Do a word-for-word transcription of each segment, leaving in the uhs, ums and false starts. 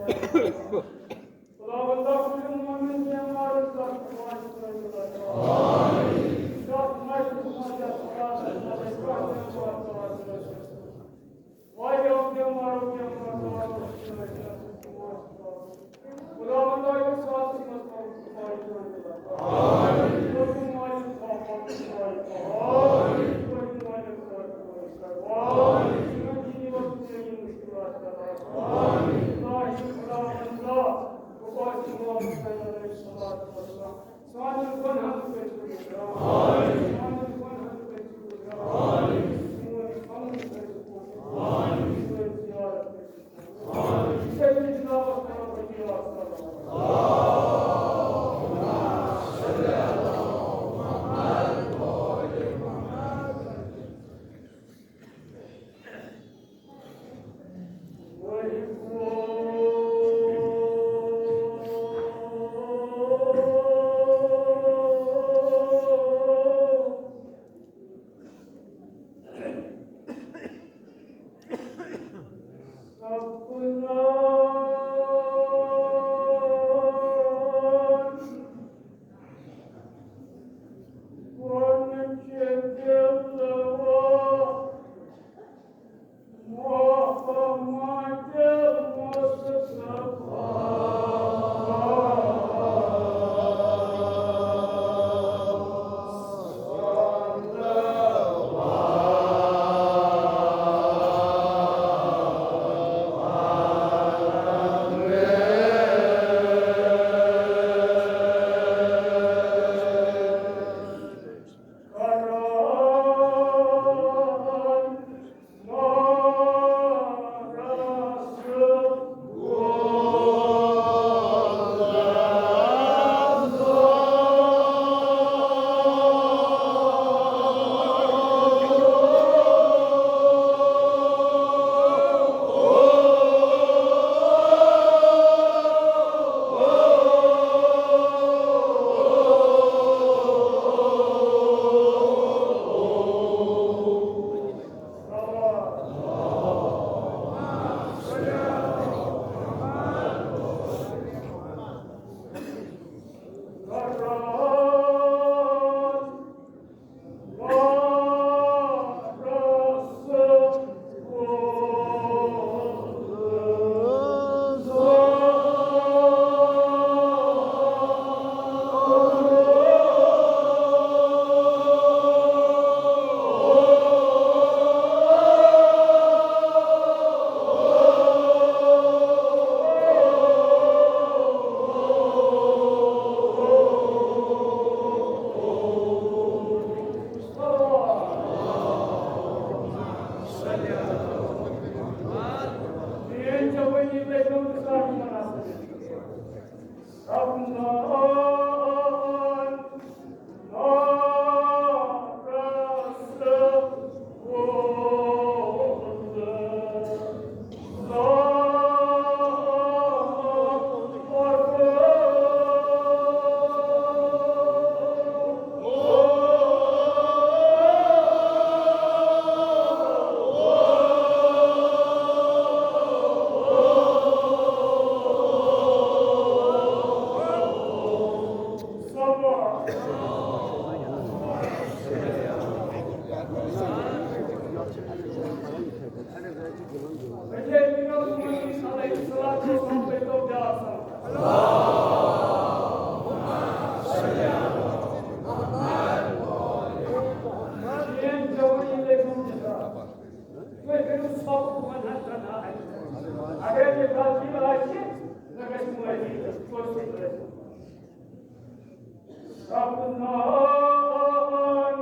خداوندا، کُلٮ۪ن مومِن بیمارن کر ژٕ واتہِ سٲنۍ مدد۔ آمین۔ یتھ مجلسس منٛز، یتھ کلاسس منٛز اَسہِ کانٛہہ بیمار کر ژٕ واتہِ سٲنۍ۔ واریاہ بیمارو بیمار واتو سٲنۍ۔ خداوندا، یُس واتس منٛز کر ژٕ واتہِ سٲنۍ مدد۔ آمین۔ تُہۍ کٔرِو ثواب وۄنۍ ہَتھ ترٛٹھا اَتہِ۔ اگر یہِ غلطی آسہِ، نہ گژھِ معٲفی، توتہِ چھُ خۄداے سُنٛد۔ رب نان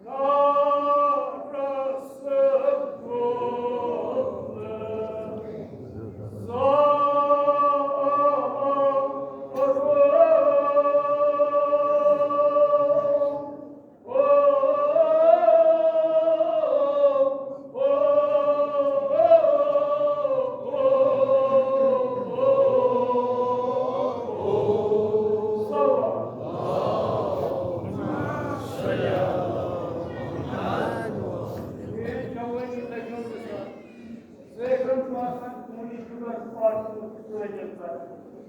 نارس گوٚو نہٕ زانٛہہ۔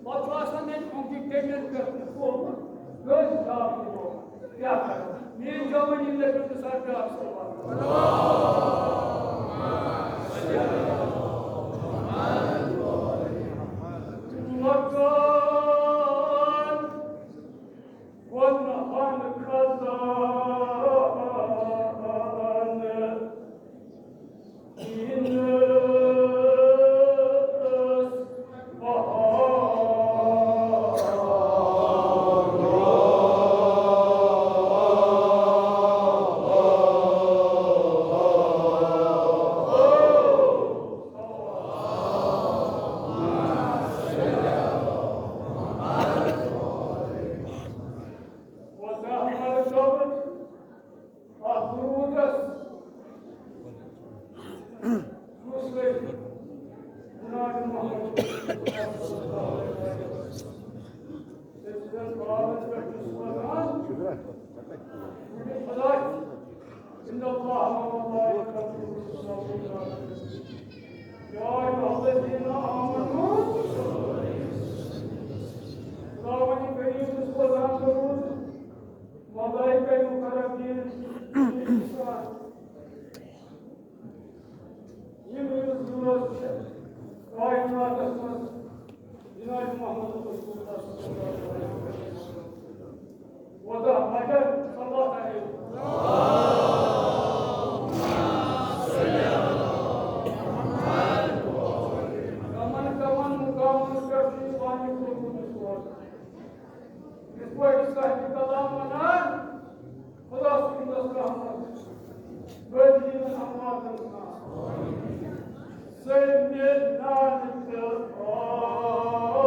پتہٕ چھُ آسان ییٚتہِ کُنہِ تہِ کٔمِس پٮ۪ٹھ تہِ سومُت، کٲنٛسہِ چھُ آسان سومُت۔ کیٛاہ کرو؟ میٛٲنۍ جوٲنی لٔگِو تہٕ سر بیٛاکھ سوال۔ لۄکچار وَنہٕ ہَن خزانہٕ۔ اَتھ درودس یُس أسۍ جناب محمد صلی اللہ علیہ وسلم سٕنٛدِس پاوس پٮ۪ٹھ چھُ سوزان، خدا چھُ، ان اللہ و ملائکتہ یصلون علی النبی، یا ایھا الذین آمنوا، خداوند کریم چھُ سوزان درود، ملائکہ مقربین، یِم یِم ضروٗرت چھِ کائناتس منٛز جناب محمد رسول اللہ صلی اللہ علیہ وسلم۔ وضع مگر صلوات علیہ۔ کمن کمن مقامن پٮ۪ٹھ چھُ یہِ وَننہٕ کوٚرمُت یُس ووت۔ یِتھ پٲٹھۍ صاحب کلام وَنان، خدا سُنٛد رحمت۔ بٔرۍ یِمن امواتن سان۔ سٔرۍ مےٚ نالہِ تہٕ آسمان۔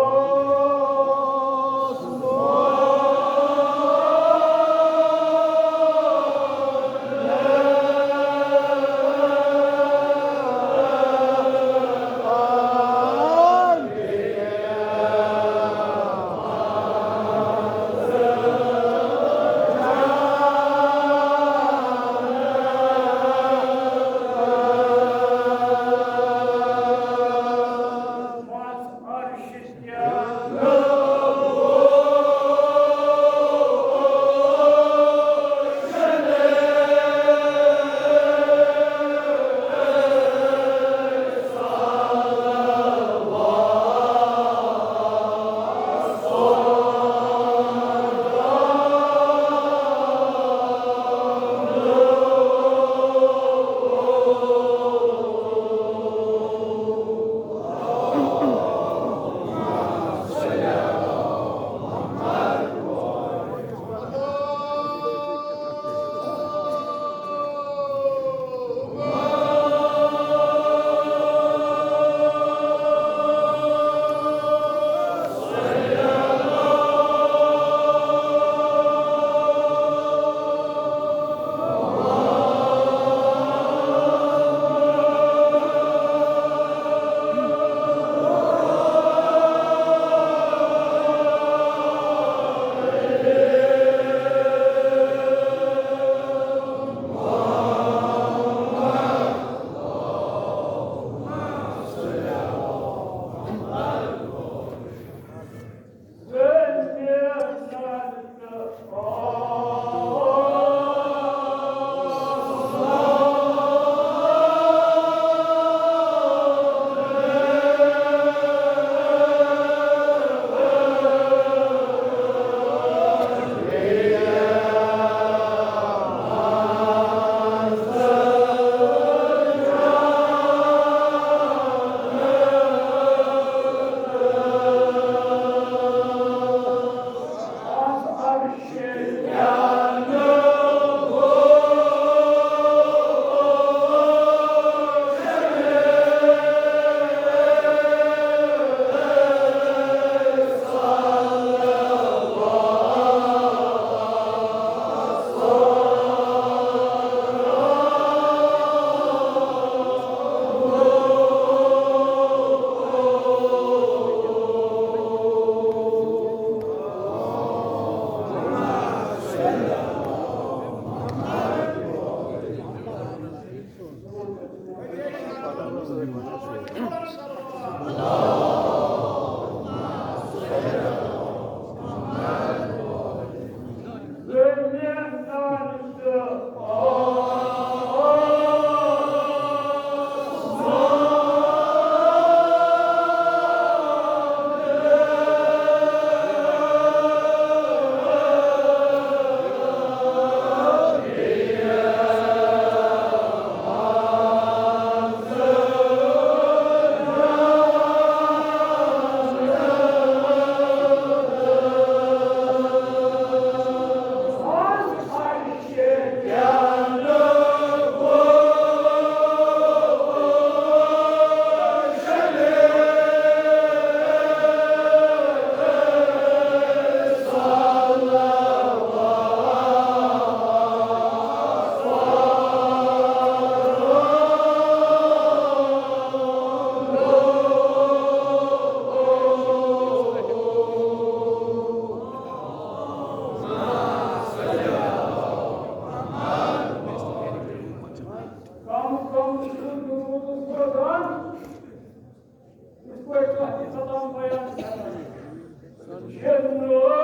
پٲٹھۍ تۄہہِ سلام بیان کران۔ شنو۔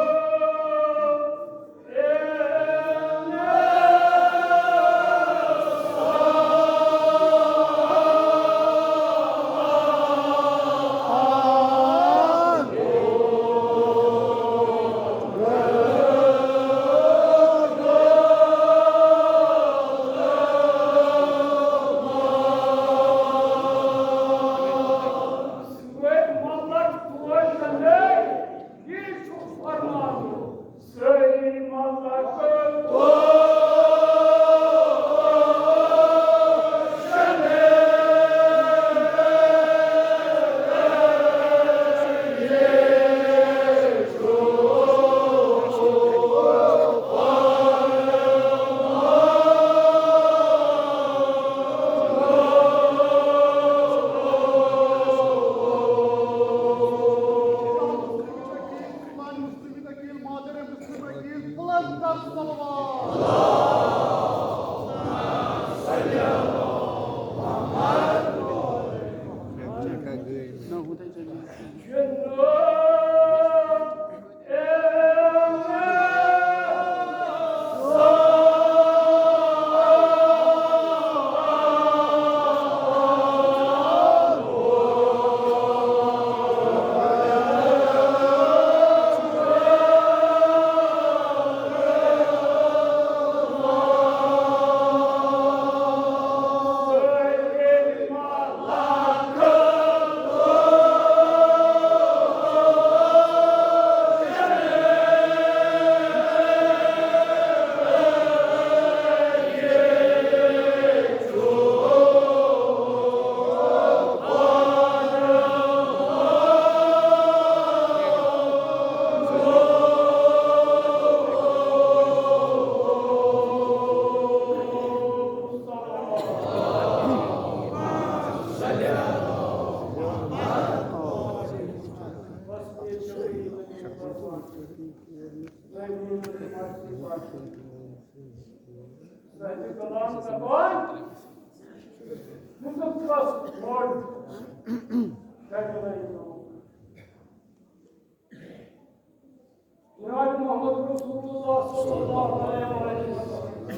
جناب محمد رسول اللہ صلی اللہ علیہ وسلم۔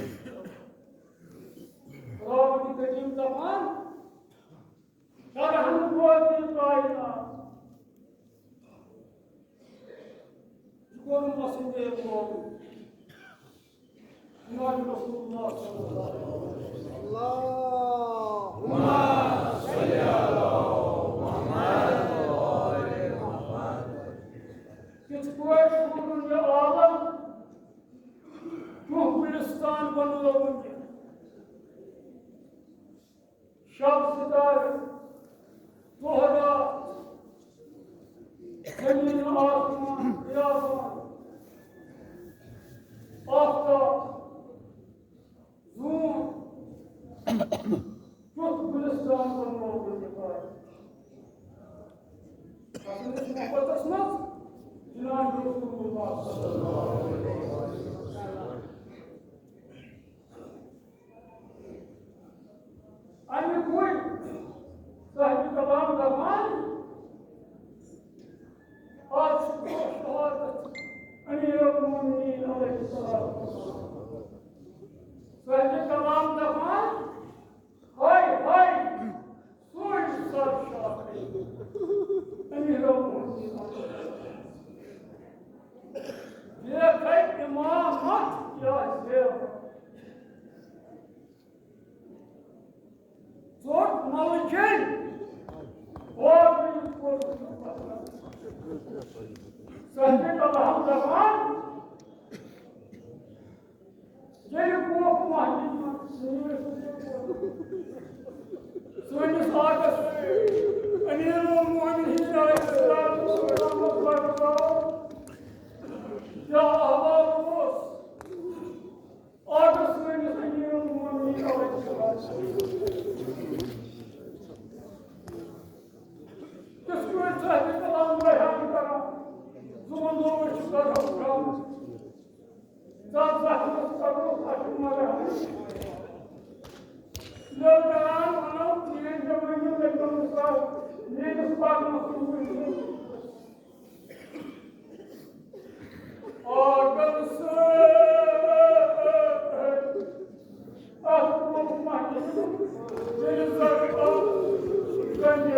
خداوند کریم دپان، شرحن بوزی کائنات۔ یہ گوٚو نہٕ مسند قوم۔ جناب رسول اللہ صلی اللہ علیہ وسلم۔ اللہم صل علی محمد و آل محمد۔ کِتھ پٲٹھۍ ووٚنُن یہِ عالم، کیُتھ گُلِستان بنووُن یہِ۔ شب ستارٕ، دۄہ رات، زمین آسمان، بیابان، آفتاب، زوٗن، کیُتھ گُلِستان بنووُن یہِ پاے۔ پتہٕ محبتس منٛز جناب رسول اللہ صلی اللہ علیہ وسلم۔ اَمہِ کُے صاحبِ کلام دپان، آز چھُ شہادت امیر المومنین علیہ السلام۔ صاحبِ کلام دپان، ہاے ہاے، سوٗنچ سر شاہ امیر المومنین علیہ السلام۔ دیکھے امامت کیا زیور۔ ژوٚٹ ملکٕنۍ۔ اور صاحبِ کلام دپان، ییٚلہِ کوف مسجد منٛز سٲنِس آقس امیر المومنین علیہ السلام کیا احوال اوس، آقس سٲنِس امیر المومنین علیہ السلام۔ تِتھ پٲٹھۍ صاحبِ کلام بیان کران، زُمن دۄہس چھُ کران۔ زَتھ زَتھ منٛز پَکو، اَتھ چھُ مَزٕ ہَمے۔ لوگ کران وَنو، میٛٲنۍ جوٲنی لٔگۍ تِم سَر، ییٚمِس پَرنَس منٛز وٕچھِ آٹَن سۭتۍ اَتھ برٛونٛہہ مَتہِ ییٚلہِ زَن اَتھ زَنہِ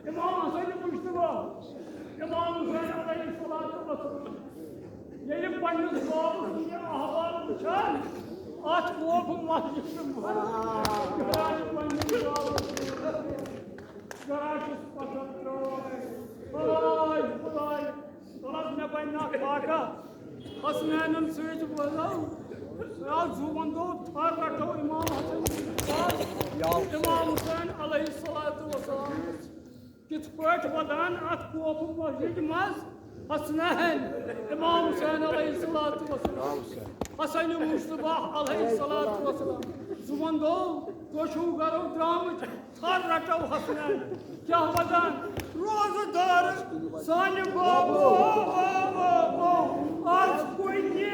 امام حسن مشتبہ، امام حسین علیہ الصلوۃ والسلام، ییٚلہِ پننِس بابہٕ سُنٛد یہِ احوال وٕچھان، اتھ ووکھ مسجد منٛز۔ یہِ حظ چھُ پننِس بابہٕ سُنٛد۔ گرا چھُس پتھر ترٛوومُت۔ خداے، خداے، تَلہٕ حظ مےٚ بنہِ نہٕ اکھ واقعہ۔ حسنینن سۭتۍ وَدو۔ راتھ زُوَن دۄہ تھر رٹو امام حسن۔ امام حسین علیہ الصلوۃ والسلام۔ کِتھ پٲٹھۍ وَدان اَتھ کوفہٕ مسجدِ منٛز حسنین، امام حسین علیہ الصلوۃ والسلام، حسن مصطفیٰ علیہ الصلوۃ والسلام۔ زُوَن دۄہ، تُہۍ چھِو گَرو درٛامٕتۍ، تھر رَٹو حسنین۔ کیٛاہ وَدان؟ روزٕ دار سانہِ بابو، آز کُنہِ۔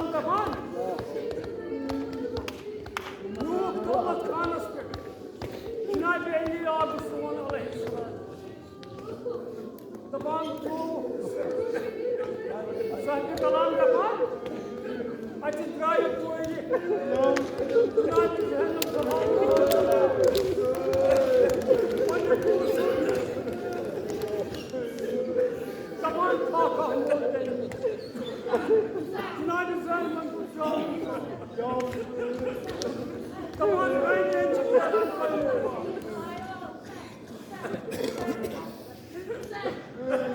دپان، یوٗت دولت خانس پٮ۪ٹھ جناب علی آو سون علیہ السلام۔ دپان، تو صاحب کلام دپان، اتہِ درٛایہِ کورِ۔ جناب زینب دپان، پننہِ پونٛسہٕ دپان، فاقہ ہُنٛد تٔمۍ۔ جناب زینبن دوٚپ، جاو، جاو۔ دپان، رنگین چھِ کران۔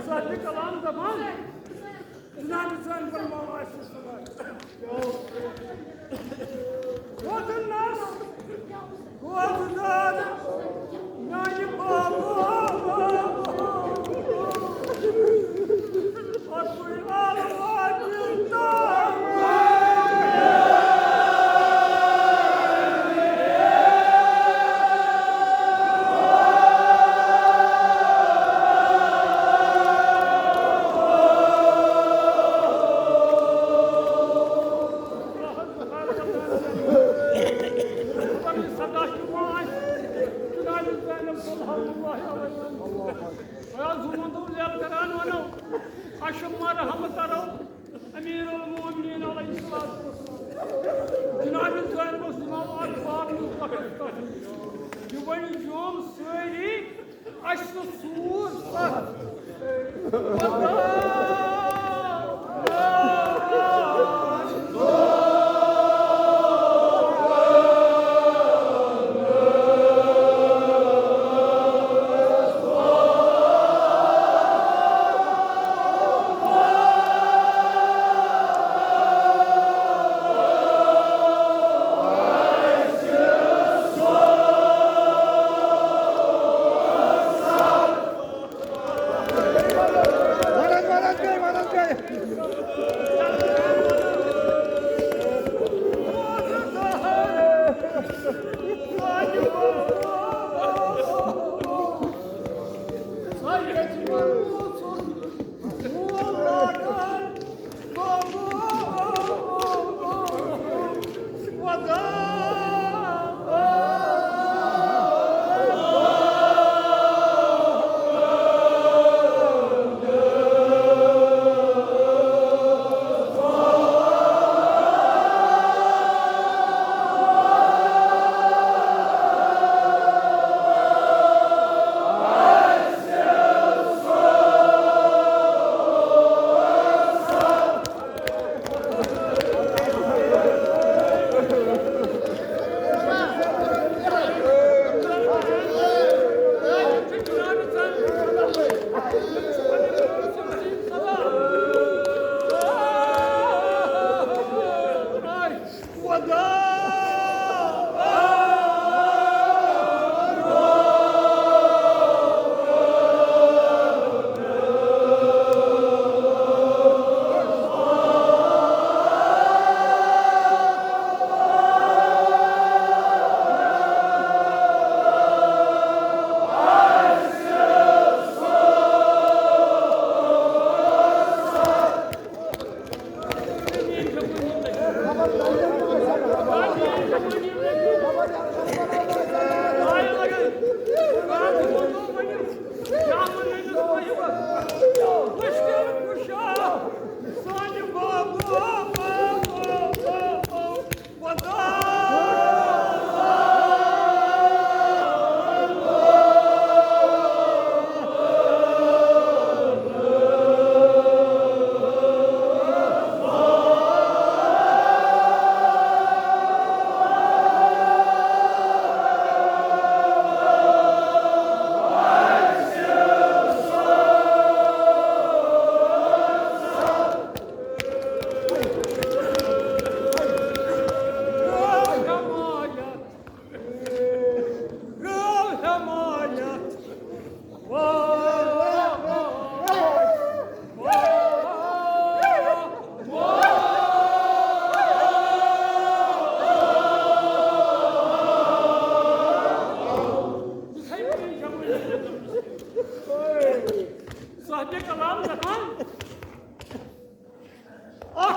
صاحب کلام دپان، جناب زینبن ما آسہِ صبح۔ ووتُن نس، روزدار، میانہِ بابا۔ اشم مرحم کرو، امیر المومنین علیہ الصلوۃ والسلام۔ جناب زینب اوس دِوان اکھ باب نیوٗ پکھس تتھ۔ یہِ ؤنۍ یِم سٲری اسہِ سوٗر ستھ۔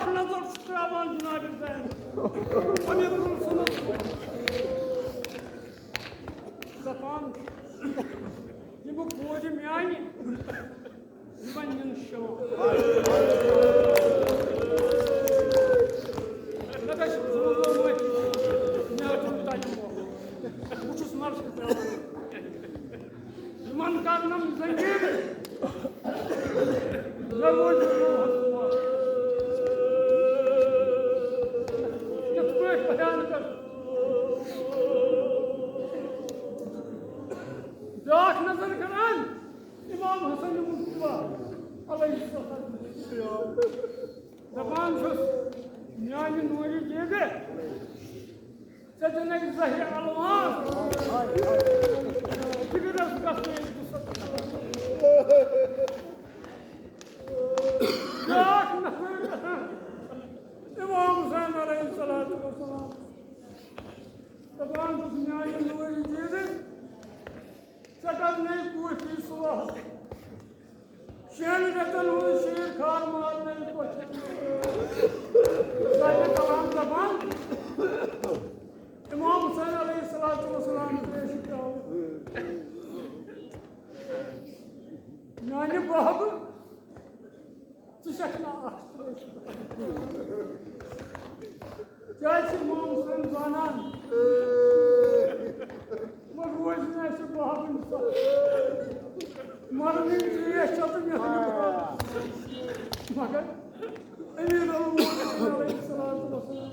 نظر چھُ ترٛاوان جناب زین۔ امیٖر السنت دَپان، یِم کورِ میانہِ، یِمن نِن شوق۔ مےٚ گژھِ ضروٗرت، مےٚ ہیوٚتُن تَمہِ موقعہٕ۔ بہٕ چھُس مرثی ترٛاوان۔ یِمن کرنم زٔمیٖن، مےٚ روزِ روحس دُعا۔ یِتھ پٲٹھۍ بیان کر۔ بیٛاکھ نظر کران امام حسن مصطفیٰ علیہ السلام۔ دپان چھُس، میانہِ نوٗرِ دیدِ، ژےٚ دِنَے زہرِ الوان۔ جگرس گژھنَے زٕ ساس۔ بیٛاکھ نفر، امام حسین علیہ الصلوۃ والسلام۔ دپان چھُس، میانہِ نوٗرِ دیدِ، ژےٚ کرنَے کوٗفی صلح۔ شیٚن رٮ۪تن ہُنٛد شیٖر خار مارنَے پوٚژھٮ۪ن۔ سانہِ کلام دپان، امام حسین علیہ الصلوۃ والسلام ترٛیشہِ پیالہٕ۔ میانہِ بابہٕ، ژٕ چھکھ نہٕ اکھ ترٛیشہِ۔ کیٛازِ چھِ امام حسین زانان؟ وۄنۍ روزِ نہٕ اَسہِ بابٕنۍ سۄ۔ مرنٕچ ترٛیش چھےٚ تہٕ مےٚ چھُنہٕ باب۔ مگر امیر المومنین علیہ الصلوۃ والسلام،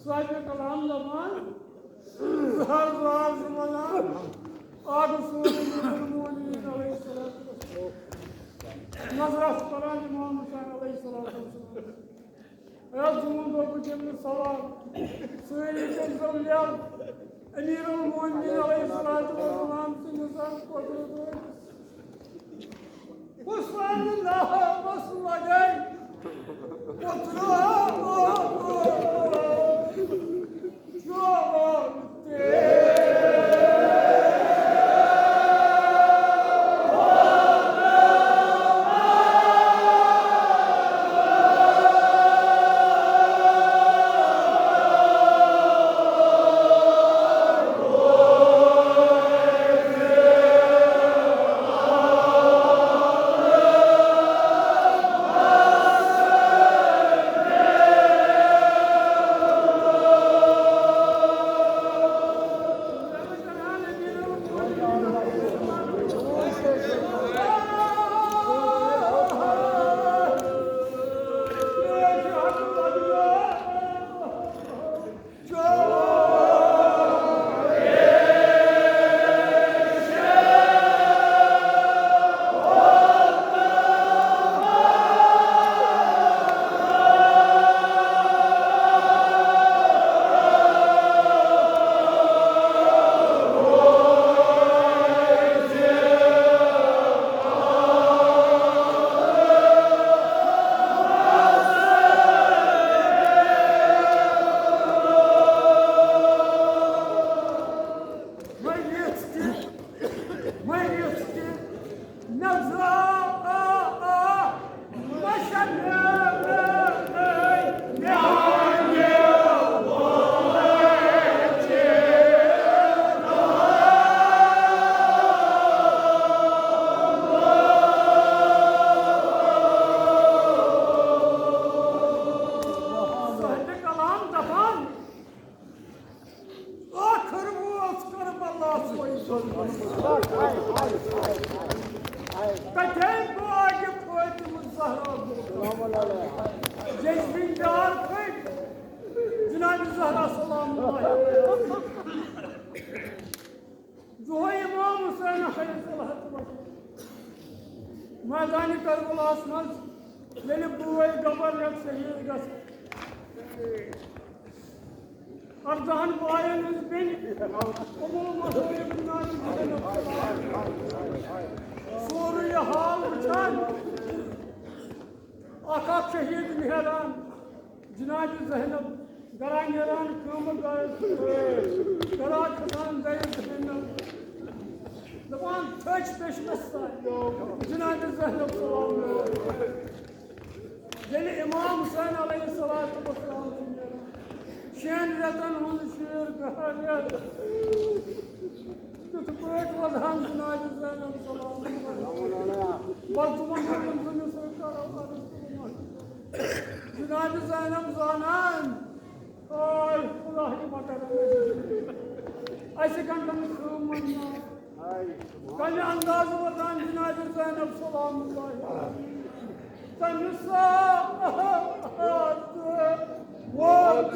صاحب کلام دپان، زہر راز وَنان، آگہٕ سون امیر المومنین علیہ الصلوۃ والسلام۔ نظر آسہٕ پران امام حسین علیہ الصلوۃ والسلام۔ اے زوٗن دۄہ بہٕ دِمہٕ نہٕ سوال۔ سٲری کٔرۍ زیو یَلہٕ۔ امیر المومنین علیہ الصلوۃ والسلام سٕنٛدِ سر قۄدرت۔ حسین ناوس لگے قۄدرت۔ مٔرِتھ تہِ، مٔرِتھ تہِ نظر آ، آ، مشن میانہِ۔ صاحبِ کلام دپان، ٲخٕر ووت کربلاہس منٛز۔ تتے باغِ فاطمہ زہرا گوٚو۔ ییٚلہِ زٔمیٖندار پھٔٹۍ جناب زہرا سلام اللہ علیہا۔ دۄہے امام حسین علیہ الصلوۃ والسلام۔ میدانِ کربلاہس منٛز ییٚلہِ بوے گبر یتھ شہید گژھِ، اردہن باین ہٕنٛز بیٚنہِ امُ مصائب ناوِ زینب۔ سورُے یہِ حال وٕچھان، اکھ اکھ شہید نیران، جناب زینب گرا نیران، کٲمہٕ گرا، گرا کھسان زید زینب۔ دپان، تھٔج پیشمس تام جناب زینب سلام۔ ییٚلہِ امام حسین علیہ الصلوۃ والسلام چھُ نیران۔ شٮ۪ن رٮ۪تن ہُنٛد شیٖر گاڈ۔ تِتھ پٲٹھۍ وَدہَن جناب زینب سلام اللہ علیہا۔ بس تِمن دۄہن زٔمِس سۭتۍ کرو عرض تِمن۔ جناب زینب زانان، آے خدا ہی مکرم۔ اَسہِ گنڈن کٲم وَننہٕ۔ کمہِ اندازٕ وۄتان جناب زینب سلام اللہ علیہا؟ تمہِ ساتہٕ ووت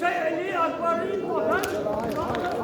علی اکبر۔